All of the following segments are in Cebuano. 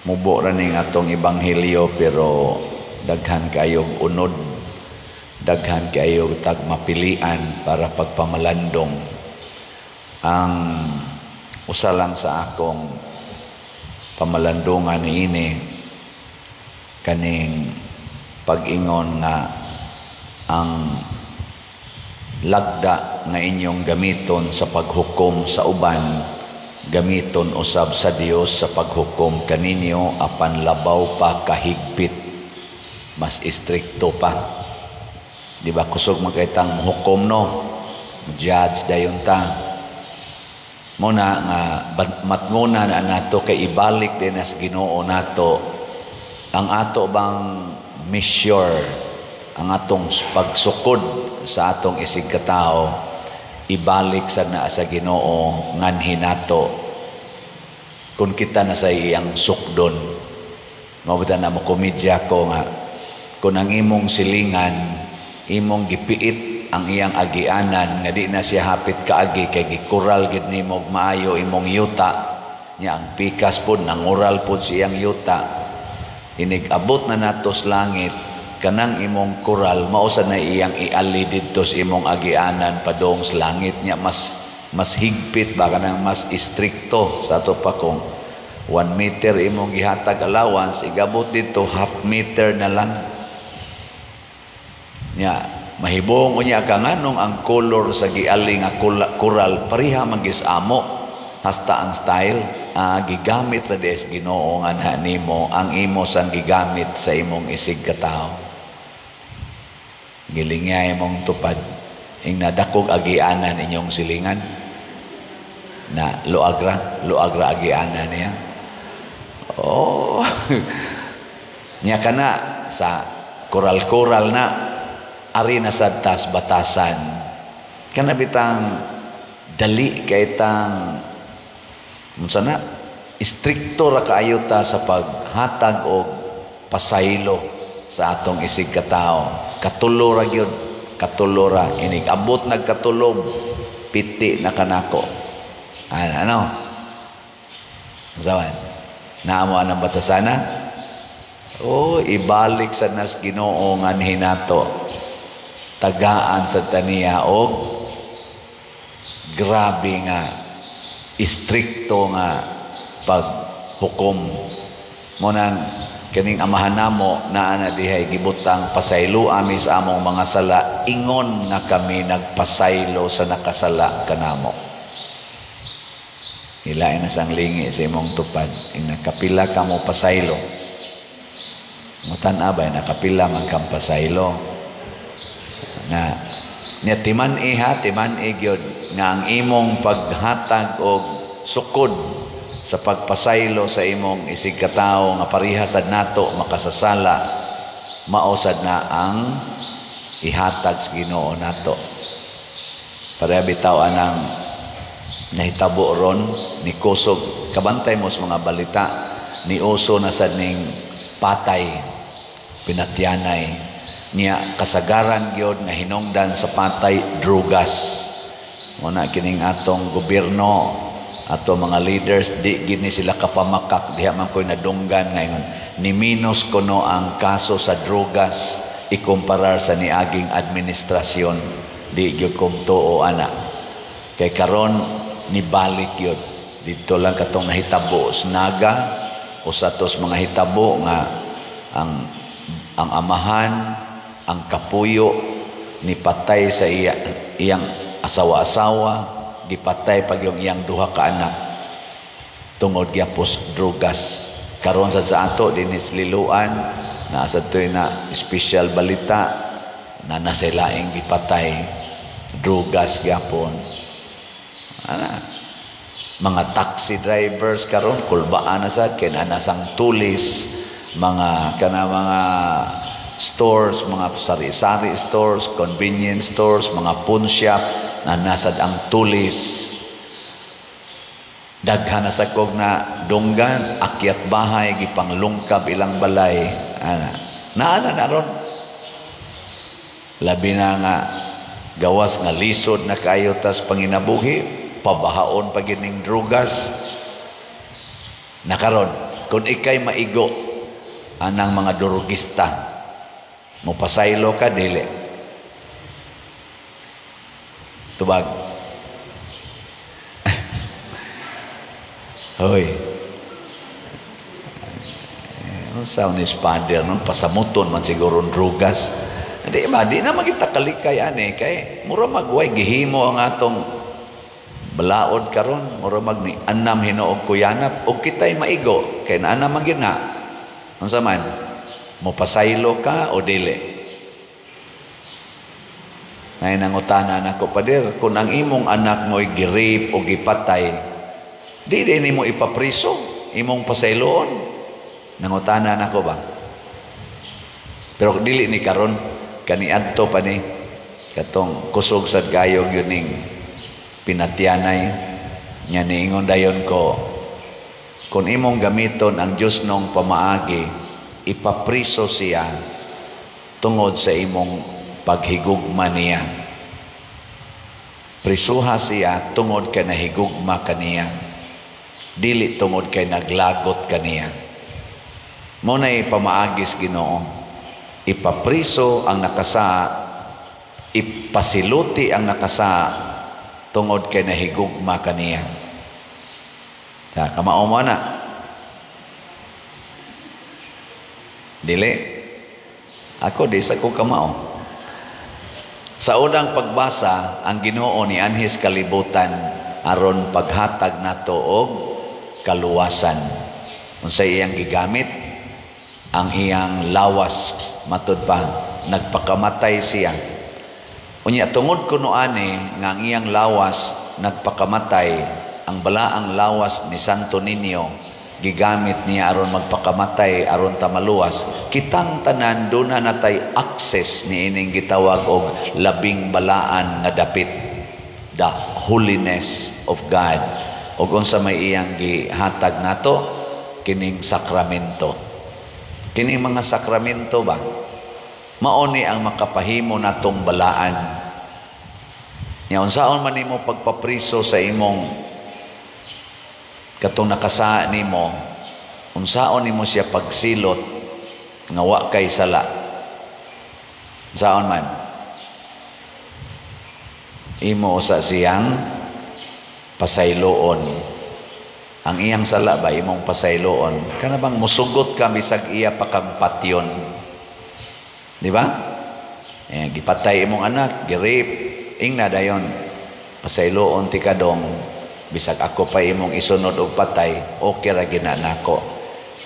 Mubo ra ning atong ebanghelyo, pero daghan kayog unod, daghan kayo tag mapilian para pagpamalandong. Ang usa lang sa akong pamalandungan niini, kaning pag-ingon nga ang lagda nga inyong gamiton sa paghukom sa uban, gamiton usab sa Dios sa paghukom kaninyo, apan labaw pa kahigpit, mas istrikto pa. Di ba kusog man kay tang hukom, no? Judge dayon ta. Muna nga matngona na nato kay ibalik din as Ginoo nato ang ato bang measure, ang atong pagsukod sa atong isig katao, ibalik sa na sa Ginoo nganhi nato kung kita na sa iyang sukdon. Mao na mo komedya ko nga kung ang imong silingan, imong gipiit ang iyang agianan nga di na siya hapit kaagi kay gikural gid nimo maayo imong yuta niya, ang pikas pod nangural pod siyang yuta. Inig abot na nato sa langit, kanang imong kural mao sa na iyang iali didto sa imong agianan padung sa langit niya. Mas higpit ba, kanang mas istrikto sa ato pa. Kung 1 meter imong gihatag allowance, igabot dito half meter na lang nya. Mahibong unya ka nganong ang color sa giali nga kural pareha man gis amo, hasta ang style. Gigamit ra des Ginoo nga nimo ang imo sang gigamit sa imong isig katawo. Gilingya imong tupad ing nadakog agianan inyong silingan na luagra luagra agianan niya. Oh, nya kana sa kural-kural na ari na sad tas batasan. Kana bitang dali kay tang unsa na, istrikto ra kaayo ta sa paghatag og pasaylo sa atong isig katao. Katulo ra gyud, katulo ra. Inig abot nagkatulo, piti na kanako. Ano sawan naamo anang batasana? Oh, ibalik sa nas Ginoo nganhi nato, tagaan sa taniya og grabe nga istrikto nga paghukom mo. Nang kaning Amahan namo, naa na dihay gibutang, "Pasaylo ami sa among mga sala ingon nga kami nagpasaylo sa nakasala kanamo." Ilain na sang lingi sa imong tupad ing nakapila ka mo pasaylo. Mutan abay nakapila man kang pasaylo na niya. Timan-i ha, timan-i gyud nga ang imong paghatag og sukod sa pagpasaylo sa imong isig katawo nga pareha sad nato makasasala, mao sad na ang ihatag sa Ginoo nato. Pareha bitaw anang nahitabo ron ni kusog, kabantay mo sa mga balita, ni uso na sad ning patay pinatyanay niya. Kasagaran gyud nga hinungdan sa patay, drugas. Mo na kining atong gobyerno, ato mga leaders, di gini sila kapamakak. Diha man ko'y nadunggan ngayon ni minus kuno ang kaso sa drugas ikumparar sa niaging administrasyon. Di gyud kong tuo ana kay karon nibalik yun dito lang katong nahitabo sa Naga o sa tos mga hitabo nga ang amahan, ang kapuyo, ni patay sa iyang asawa-asawa, gipatay pag yung iyang duha ka anak tungod gyapos drugas. Karon sad sa ato dinhi sa Liloan na sa toy na special balita na nasa laing gipatay, drugas gyapon ana. Mga taxi drivers karon kulbaan na sad kay naa sang tulis, mga kana mga stores, mga sari-sari stores, convenience stores, mga pawn shop na nasad ang tulis. Daghan na sa kog na dunggan, akyat bahay, gipanglungkab ilang balay. Ana. Naana na ron. Labi na nga gawas nga lisod na kayo tas panginabuhi, pabahaon pa gining drugas. Nakaron. Kung ikay maigo anang mga durugista, mopasaylo ka dili? Tubag. Hoy. Unsa ni father no, pasamuton man siguro ang drugas. Di ba, di na magita kalikay ani kay mura magway gihimo ang atong balaod karon, mura mag ni anam hinuog kuyanap og kitay maigo kay naana man gyud na. Unsa man? Mopasaylo ka o dili? Nay nangutana nako, "Pader, kung ang imong anak mo'y gi-rape o gipatay, di din nimo ipapriso, imong pasayloon?" Nangutana nako ba? Pero dili ni karon, kaniadto pa ni katong kusog sad kayo gyud ning pinatyanay nya. Niingon dayon ko, kung imong gamiton ang Dios nong pamaagi, ipapriso siya tungod sa imong paghigugma niya. Prisuha siya tungod kay nahigugma kaniya, dili tungod kay naglagot kaniya. Mo na pamaagis Ginoo, ipapriso ang nakasa, ipasiluti ang nakasa tungod kay nahigugma kaniya. Ta kamao mo na. Dili. Ako di sa ko kamao. Sa unang pagbasa, ang Ginoo ni anhis kalibutan aron paghatag nato og kaluwasan. Unsay iyang gigamit? Ang iyang lawas, matud pa nagpakamatay siya. Unya tungod kuno ani nga ang iyang lawas nagpakamatay, ang balaang lawas ni Santo Niño gigamit niya aron magpakamatay aron ta maluwas kitang tanan, duna natay access niining gitawag og labing balaan nga dapit, the holiness of God. Og unsa may iyang gihatag nato? Kining sakramento. Kining mga sakramento ba, mao ni ang makapahimo natong balaan. Nya unsaon man nimo pagpapriso sa imong katong nakasaa nimo, unsaon nimo siya pagsilot nga wa kay sala? Unsaon man? Imo usa siyang pasayloon. Ang iyang sala ba, imong pasayloon. Kana bang musugot ka bisag iya pa kang patyon? Di ba? Eh, gipatay imong anak, gi-rape, ingna dayon, "Pasayloon ti kadong, bisag ako pa imong isunod og patay, okay ra gina nako.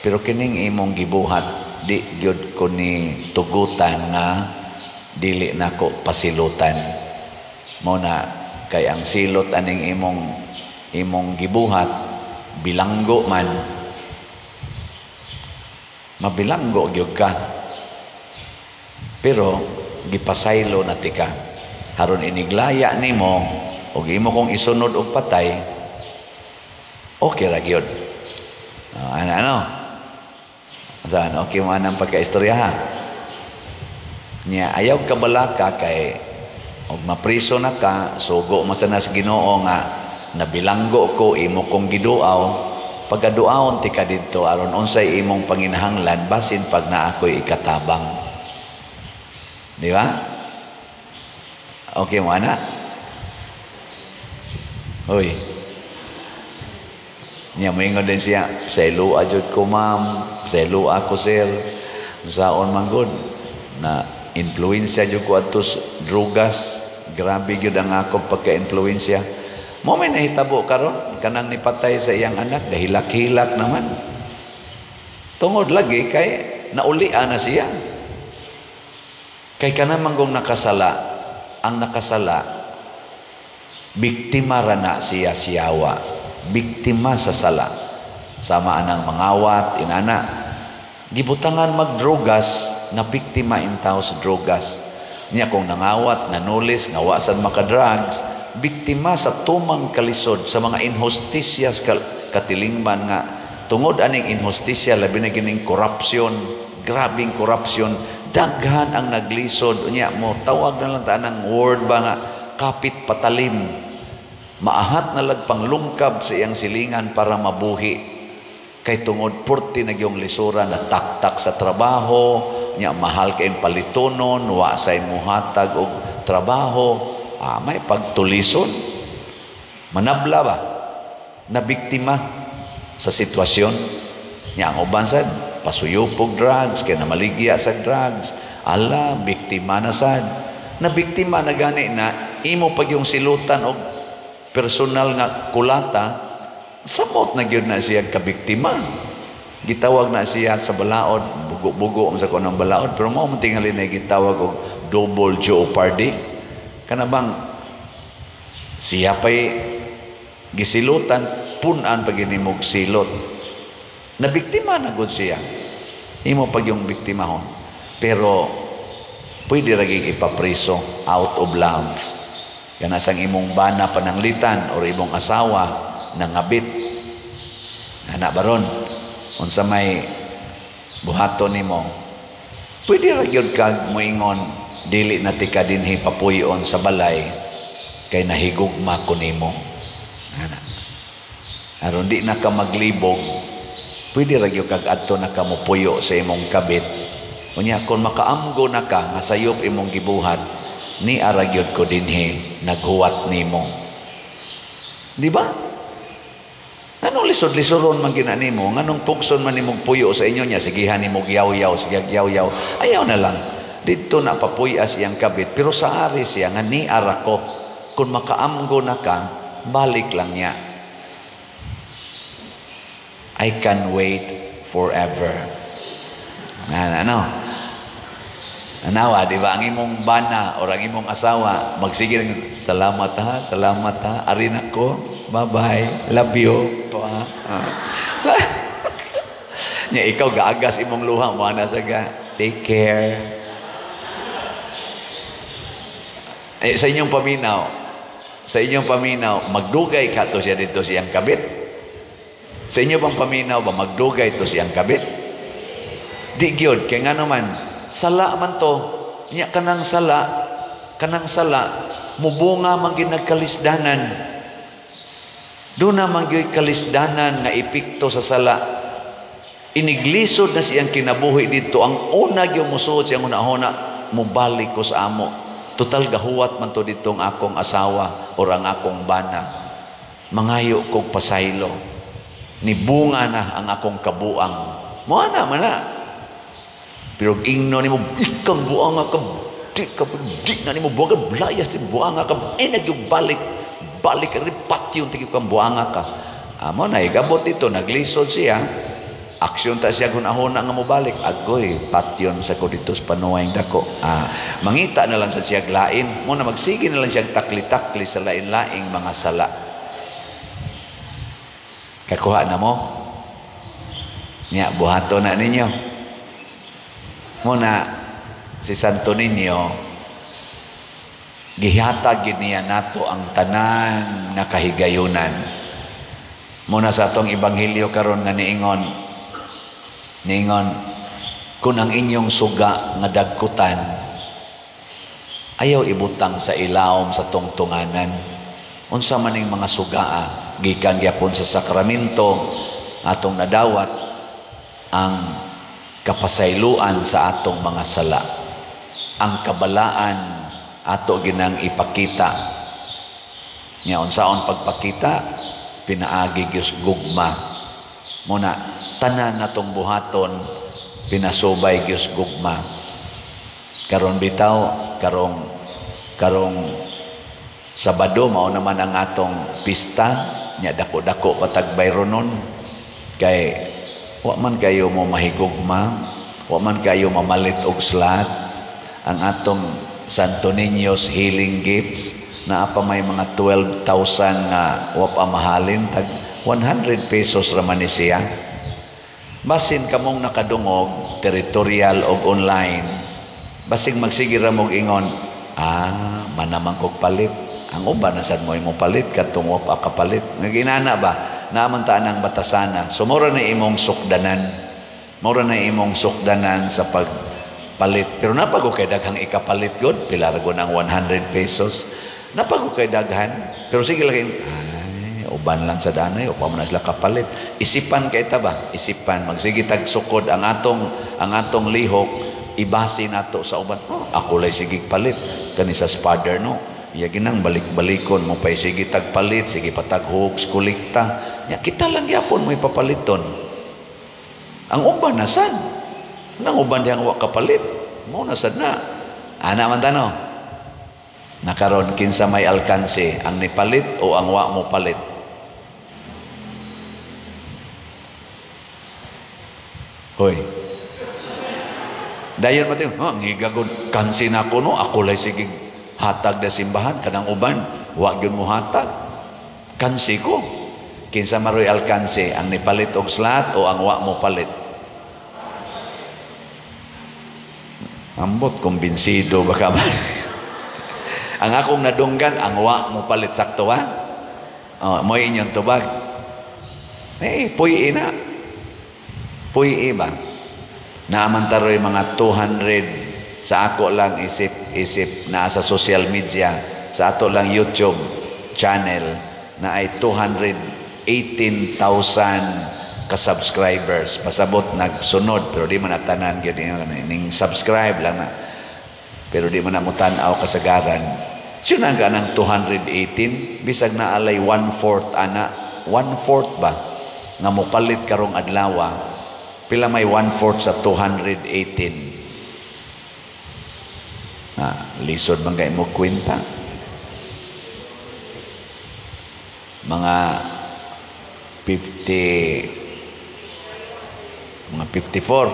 Pero kining imong gibuhat, di gyud ko ni tugutan nga dili nako pasilutan." Mo na kay ang silot aning imong gibuhat, bilanggo man, mabilanggo gyud ka. Pero gipasaylo na tika. Haron iniglaya nimo og imo kong isunod og patay, okay ra gyud. Ano ano? Saan? Okay mo anang pagkaistorya ha? Nya ayaw kabalaka kay og mapriso na ka, sugo man sa nas Ginoo nga nabilanggo ko, imo kong giduaw, pagaduawon ti ka didto aron unsay imong panginahanglan basin pag naa ko'y ikatabang. Di ba? Okay mo ana? Hoy. Nya moingon din siya, "Saylua jud ko, ma'am, saylua ko, sir. Saon man gud na influensya jud ko adto drugas, grabe gyud ang akong pagka-influensya." Mo may nahitabo karon kanang nipatay sa iyang anak, gahilak-hilak naman. Tungod lagi kay naulian na siya. Kay kanamang kung nakasala, ang nakasala, biktima ra na siya siyawa. Biktima sa sala. Sama anang mangawat, inana. Gibutangan magdrogas, na biktima intaw sa drogas. Niya kung nangawat, nanulis, ngawasan makadrugs, biktima sa tumang kalisod, sa mga inhustisyas katilingban nga tungod aning inhustisya, labi na gining korupsyon, grabing korupsyon, daghan ang naglisod. Unya mo tawag na lang ta ng word ba nga kapit patalim, maahat na lag panglungkab sa iyang silingan para mabuhi. Kay tungod purti na gyung lisura, nataktak sa trabaho, nya mahal kay palitonon, wa say muhatag og trabaho, may pagtulison. Manabla ba? Nabiktima sa sitwasyon. Nya ang uban sad pasuyop og drugs kay namaligya sa drugs. Ala, biktima na sad. Nabiktima na gani na imo pag yung silutan og personal nga kulata, samot na gyud na siya kabiktima. Gitawag na siya sa balaod, bugo-bugo sa kunang balaod, pero mao man tingali na gitawag og double jeopardy. Kana bang siya pa'y gisilutan, punan pag inimog silot. Nabiktima na gud siya. Imo pag yung biktimahon. Pero pwede ra ipapriso out of love. Kana sang imong bana pananglitan or imong asawa nangabit. Ana baron, unsa may buhaton nimo? Pwede ra gyud kag moingon, "Dili na tika dinhi papuy-on sa balay kay nahigugma ko nimo." Ana. Aron di na ka maglibog, pwede ra gyud kag adto na ka mopuyo sa imong kabit. Unya kon makaamgo na ka nga sayop imong gibuhat, ni ara gyud ko dinhi naghuwat nimo. Di ba? Anong lisod-lisoron man gina nimo? Nganong pugson man nimong puyo sa inyo niya? Sigihan nimo yaw-yaw, sige yaw-yaw. Ayaw na lang. Dito na papuyas iyang kabit. Pero sa ari siya nga ni ara ko. Kung makaamgo na ka, balik lang niya. I can wait forever. Ano? Ano? Anawa, di ba? Ang imong bana o ang imong asawa, magsige lang, "Salamat ha, salamat ha, arin ako, bye-bye, love you." Ah. Nya ikaw gaagas imong luha mo na sa ga, "Take care." Eh, sa inyong paminaw, magdugay ka to siya dito siyang kabit. Sa inyo bang paminaw ba, magdugay to siyang kabit? Di gyud, kay ngano man, sala man to. Nya kanang sala mubunga man gyud nagkalisdanan. Doon na man gyud kalisdanan nga epekto sa sala. Iniglisod na siyang kinabuhi dito. Ang una gyud musuot siyang una-una, "Mubalik ko sa amo. Total gahuwat man to ditong akong asawa or ang akong bana. Mangayo kog pasaylo. Nibunga na ang akong kabuang." Mo na man na. Pero ingno nimo, "Ikang buanga ka, di ka, di na nimo buanga, layas di buanga ka, eh nagyong balik, balik rin patyon tigil kang buanga ka." Amo na igabot dito, naglisod siya, aksyon ta siya gunahona nga mobalik, "Agoy, patyon sa ko dito sa panuway dako." Ah, mangita na lang sa siya lain, mo na magsige na lang siya takli-takli sa lain-laing mga sala. Kakuha na mo? Nya, buhato na ninyo. Muna, si Santo Niño, gihatag gid niya nato ang tanan nga kahigayunan. Muna sa atong ebanghelyo karon nga niingon, "Kung ang inyong suga nga dagkutan, ayaw ibutang sa ilawom sa tungtunganan." Unsa man ning mga sugaa, gikan gyapon sa sakramento atong nadawat ang kapasayloan sa atong mga sala. Ang kabalaan ato ginang ipakita. Nya unsaon pagpakita? Pinaagi gyud gugma. Muna tanan natong buhaton pinasubay gyud gugma. Karon bitaw, karong Sabado mao naman ang atong pista nya, dako-dako patag bayronon kay wa man kayo mo mahigugma, wa man kayo mamalit og slat. Ang atong Santo Niño's Healing Gifts naa pa may mga 12,000 nga wa pa mahalin, tag 100 pesos ra man ni siya. Basin kamong nakadungog territorial og online, basig magsige ra mog ingon, "Ah, manamang kog palit." Ang uban na sad mo imong palit katong wa pa kapalit. Nga ginana ba naman ta ang batasana. So mura na imong sukdanan. Mura na imong sukdanan sa pagpalit. Pero napago kay daghang ikapalit god, pila ra ang 100 pesos. Napago kay daghan. Pero sige lang, ay, Uban lang sa danay o pa man sila kapalit. Isipan kay ta ba? Isipan magsige tag sukod ang atong lihok, ibase nato sa uban. Oh, ako lay sige palit kani sa father, no. Iya ginang balik-balikon mo pa, sige tag palit, sige patag hooks kolekta. Ya, kita lang gyapon mo ipapaliton. Ang uban na sad. Nang uban diyang wa kapalit. Mo na sad na. Ana man tano. Nakaron, kinsa may alkanse, ang nipalit o ang wa mo palit? Hoy. Dayon mating, oh, ngigagod kansi na ko, no, ako lay sige hatag na simbahan kanang uban wa gyud mo hatag, kansi ko. Kinsa maroy alkanse, ang nipalit og slat o ang wa mo palit? Ambot, kumbinsido baka ba? Ang akong nadunggan, ang wa mo palit, sakto ba? Oh, mo'y inyong tubag. Eh, puy na. Puy ba? Naaman taroy mga 200 sa ako lang isip-isip na sa social media, sa ato lang YouTube channel na ay 218,000 ka-subscribers. Pasabot nagsunod pero di man natanan gyud ning subscribe lang na. Pero di man na mo tan-aw kasagaran. Sino nga ng 218 bisag na alay 1/4 ana, 1/4 ba nga mopalit karong adlaw? Pila may 1/4 sa 218? Ah, lisod man kay mo kwenta. Mga 50, mga 54.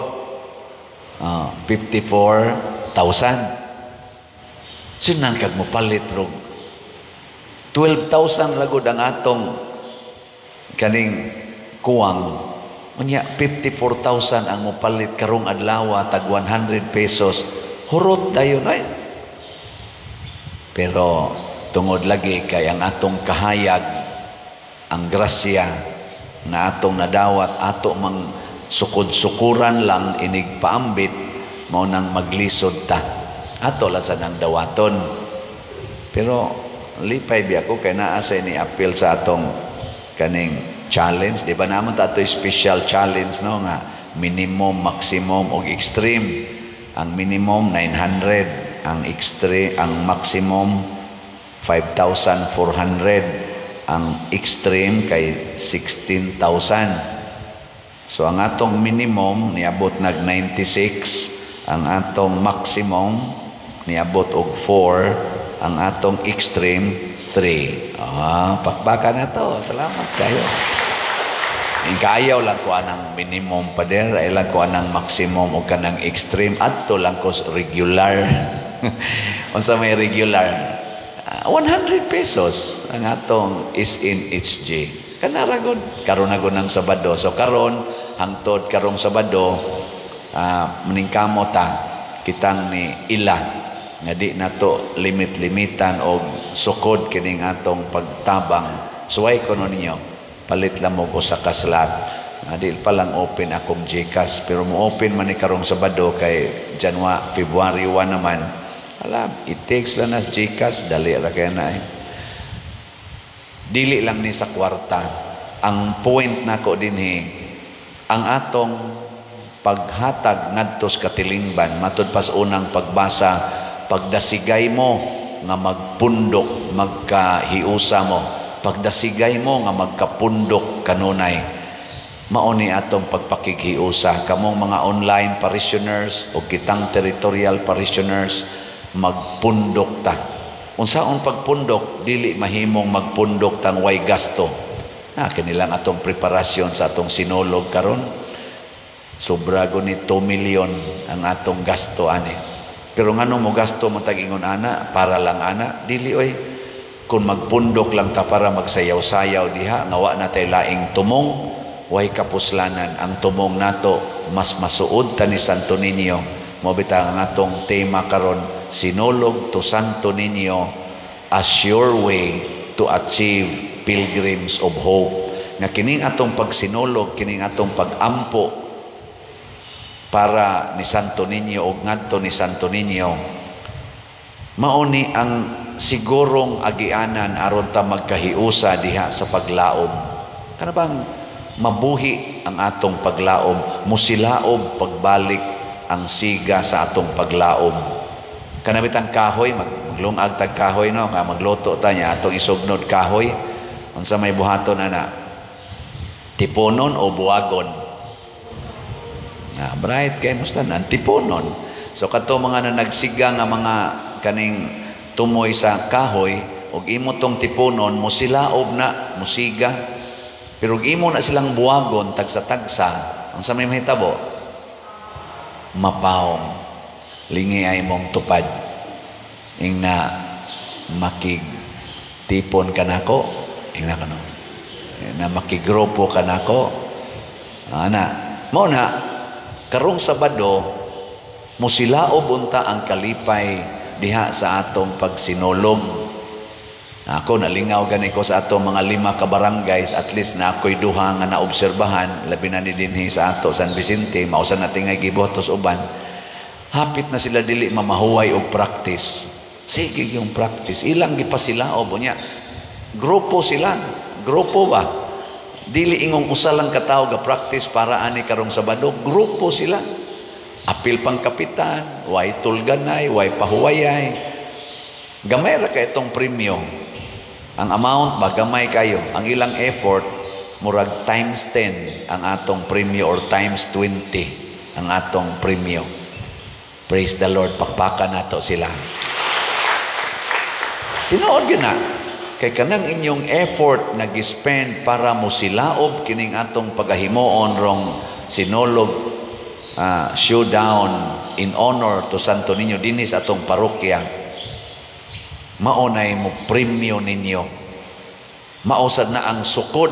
54,000. Sinan kag mo palit rog 12,000 lagod ang atong kaning kuwang. Unya 54,000 ang mopalit karong adlaw tag 100 pesos. Hurot dayon ay. Pero tungod lagi kay ang atong kahayag, ang grasya nga atong nadawat, ato mang sukod-sukuran lang inig paambit, mao nang maglisod ta. Ato lang sa nang dawaton. Pero lipay biya ko kay naa sa ni appeal sa atong kaning challenge, di ba naman ta ato special challenge, no, nga minimum, maximum og extreme. Ang minimum 900, ang extreme, ang maximum 5,400, ang extreme kay 16,000. So ang atong minimum niabot nag 96, ang atong maximum niabot og 4, ang atong extreme 3. Ah, pakpakan na to. Salamat kayo. Kaayaw lang ko anang minimum pa din, ay lang ko anang maximum o kanang extreme, adto lang ko regular. Unsa may regular? 100 pesos ang atong SNHG. Kanara gud, karon na gud ng Sabado. So karon hangtod karong Sabado, maningkamo ta kitang ni ila nga di nato limit-limitan og sukod kining atong pagtabang. Suway kuno ninyo. Palit lang mo ko sa kaslat. Di pa lang open akong GCash. Pero mo open man ni karong Sabado kay January, February 1 naman. Alam, it takes lang na GCash. Dali ra kaya na eh. Dili lang ni sa kwarta. Ang point nako dinhi, ang atong paghatag ngadto sa katilingban, matud pas unang pagbasa, pagdasigay mo nga magpundok, magkahiusa mo, pagdasigay mo nga magkapundok kanunay, mao ni atong pagpakighiusa. Kamong mga online parishioners o kitang territorial parishioners, magpundok ta. Unsaon pagpundok? Dili mahimong magpundok tang way gasto. Na kinilang atong preparasyon sa atong sinulog karon. Sobra guni 2 million ang atong gasto ani. Pero ngano mo gasto mo tag-ingon ana para lang ana? Dili oy. Kung magpundok lang ta para magsayaw-sayaw diha nga wa na tay laing tumong, way kapuslanan. Ang tumong nato mas masuod ta ni Santo Niño. Mao bitaw ang atong tema karon, Sinulog to Santo Niño as your way to achieve pilgrims of hope. Nga kining atong pagsinulog, kining atong pagampo para ni Santo Niño og ngadto ni Santo Niño, mao ni ang sigurong agianan aron ta magkahiusa diha sa paglaom. Kana bang mabuhi ang atong paglaom, musilaob pagbalik ang siga sa atong paglaom. Kana bitang kahoy, maglungag tag kahoy, no, nga magluto ta niya atong isugnod kahoy. Unsa may buhaton ana? Tipunon o buwagon? Na bright kay musta na tipunon. So kadto mga na nagsiga nga mga kaning tumoy sa kahoy ug imo tong tipunon, musilaob na, musiga. Pero ug imo na silang buwagon tagsa-tagsa, unsa may mahitabo? Mapawong. Lingi ay mong tupad. Ingna makig tipon ka nako, ingna kano. Na makigrupo ka nako. Ana, mao na karong Sabado musilaob unta ang kalipay diha sa atong pagsinulog. Ako nalingaw gani ko sa atong mga 5 ka barangays, at least na ako'y duha nga naobserbahan, labi na ni dinhi sa ato San Vicente, mausa na tingay gibuhatos uban. Hapit na sila dili mamahuway og practice. Sige yung practice, ilang gipasilaob unya. Grupo sila, grupo ba? Dili ingong usa lang ka tawo ga practice para ani karong Sabado, grupo sila. Apil pang kapitan, way tulganay, way pahuwayay. Gamay ra kay itong premyo. Ang amount ba gamay kayo. Ang ilang effort murag times 10 ang atong premyo or times 20 ang atong premyo. Praise the Lord, pakpakan nato sila. Tinuod gyud na. Kay kanang inyong effort nga gi-spend para mo silaob kining atong pagahimuon rong sinulog, showdown in honor to Santo Niño dinhi sa atong parokya, maunay mo premyo ninyo. Mausad na ang sukod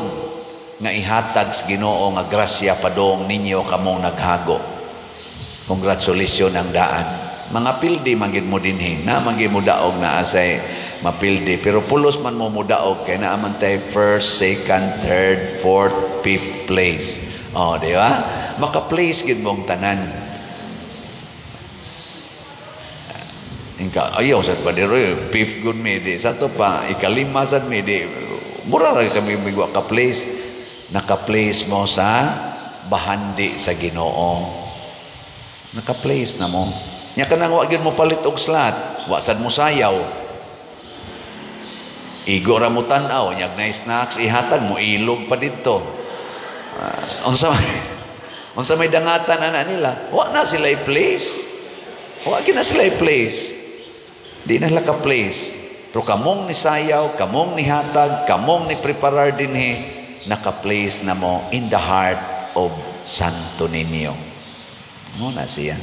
nga ihatag sa Ginoo nga grasya padung ninyo kamong naghago. Congratulations ang daan. Mga pildi man gid mo dinhi, na man gid mo daog na asay mapildi, pero pulos man mo mudaog kay naa man tay first, second, third, fourth, fifth place. Oh, di ba? Maka-place gid mong tanan. Inka ayaw sad pa diro, fifth good mi di sa to pa ikalima sad mi di mura ra kami migwa ka place. Naka-place mo sa bahandi sa Ginoo. Naka-place na mo. Nya kanang wa gyud mo palit og slot, wa sad mo sayaw. Igo ra mo tan-aw, nya na snacks ihatag mo, ilog pa didto. Unsa may dangatan ana nila? Wa na sila i-place. Wa gyud na sila i-place. Di na sila ka-place. Pero kamong nisayaw, kamong nihatag, kamong ni-preparar dinhi, naka-place na mo in the heart of Santo Niño. Mo na siya.